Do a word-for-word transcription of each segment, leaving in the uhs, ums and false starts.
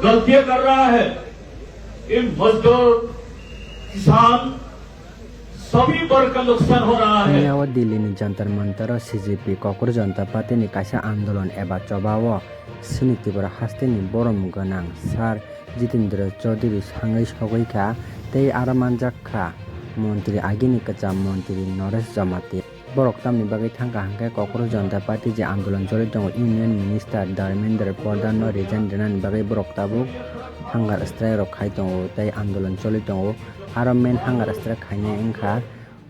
गलतियां कर रहा है। ये मजदूर, किसान, सभी वर्ग का नुकसान हो रहा है। Miyao Delhi ni Jantar Mantar o C J P Kokro Janata Party ni kaisa andolon eba choba o chini Tripura haste ni borom gwnang Sir Jitendra Chaudhary sangwi sogwi kha tei aro manjak kha montri agini kwcham montri Naresh Jamatia. Borok tamni bagwi thangkha hwnkhe Kokro Janata Party je andolon choli tongo, Union Minister Dharmendra Pradhan no resign rwnani bagwi borok tabuk hunger strike rok khai tongo tei andolon choli tongo. Aro main hunger strike khainai wngkha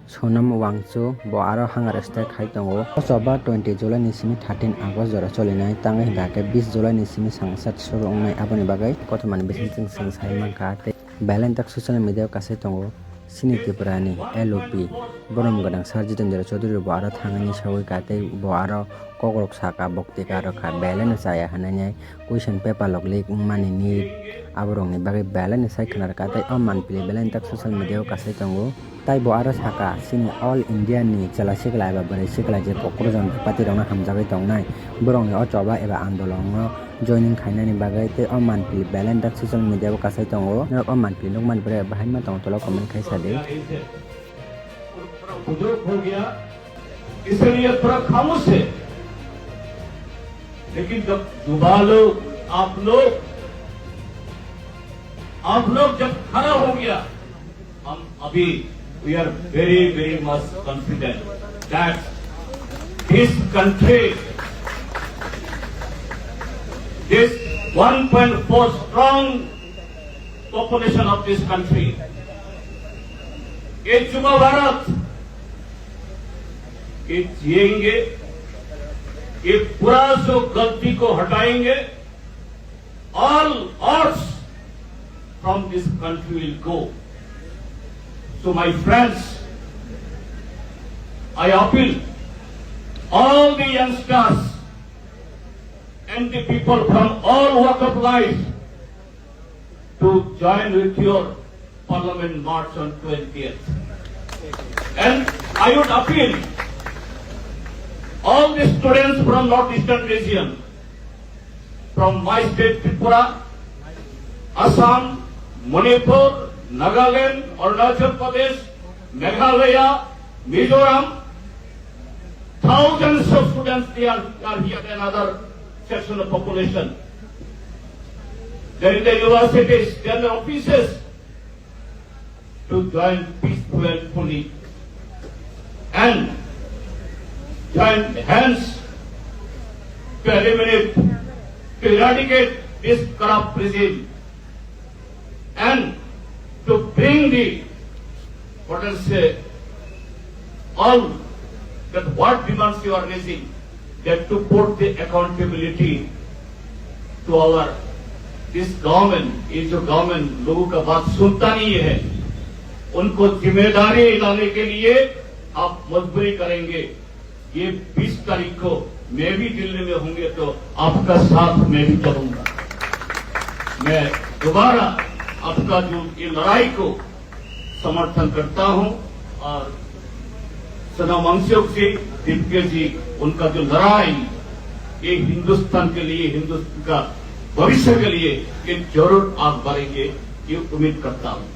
Sonam Wangchuk, bo aro hunger strike khai tongo. O choba twenty July ni simi thirteen August jora cholinai, tangwi hwnkha khe bis July ni simi sangsat suru wngnai, aboni bagwi kothomani bising chwng sai mankha tei belai tak social media o kasai tongo. Chini Tripura ni L O P borom gwnang Sir Jitendra Chaudhary bo aro thangwi sawi ka tei bo aro kokrok saka, boktika rwkha, belai no chaya hinwi question paper rok leak wngmani ni aborok ni bagwi belai no sai khna rwkha tei o manpili belai tak social media o kasai tongo. Tai bo aro saka, chini all India ni chwla sikla eba bwrwi sikla je Kokro Janata Party rok no hamjagwi tongnai, borok ni o choba eba andolon no joining khainani bagwi tei o manpili belai tak social media o kasai tongo. Norok o manpili nukmani bagwi bahai ma tongo, tola comment khai sa di. बुजुर्ग हो गया, इसलिए थोड़ा खामोश है। लेकिन जब युवा लोग, आप लोग, आप लोग जब खड़ा हो गया, हम अभी, we are very, very much confident that this country, this one point four strong population of this country, ये युवा भारत, ये जिएंगे, ये पूरा जो गलती को हटाएंगे, all odds from this country will go. So my friends, I appeal all the youngsters and the people from all walk of life to join with your Parliament March on twentieth. And I would appeal all the students from North Eastern region, from my state Tripura, Assam, Manipur, Nagaland, Arunachal Pradesh, Meghalaya, Mizoram, thousands of students, they are, are here, another section of population. They're in the universities, they're in the offices to join peacefully and join hands to eliminate, to eradicate this corrupt regime and to bring the, what I say, all that what demands you are raising, that to put the accountability to our this government, ये जो गवर्नमेंट लोगों का बात सुनता नहीं है, उनको जिम्मेदारी लाने के लिए आप मजबूरी करेंगे। ये बीस तारीख को मैं भी दिल्ली में होंगे तो आपका साथ मैं भी चलूंगा। मैं दोबारा आपका जो ये लड़ाई को समर्थन करता हूं और सोनम वांगचुक जी, दीपिका जी, उनका जो लड़ाई ये हिंदुस्तान के लिए, हिंदुस्तान का भविष्य के लिए ये जरूर आगे बढ़ेंगे, ये उम्मीद करता हूं।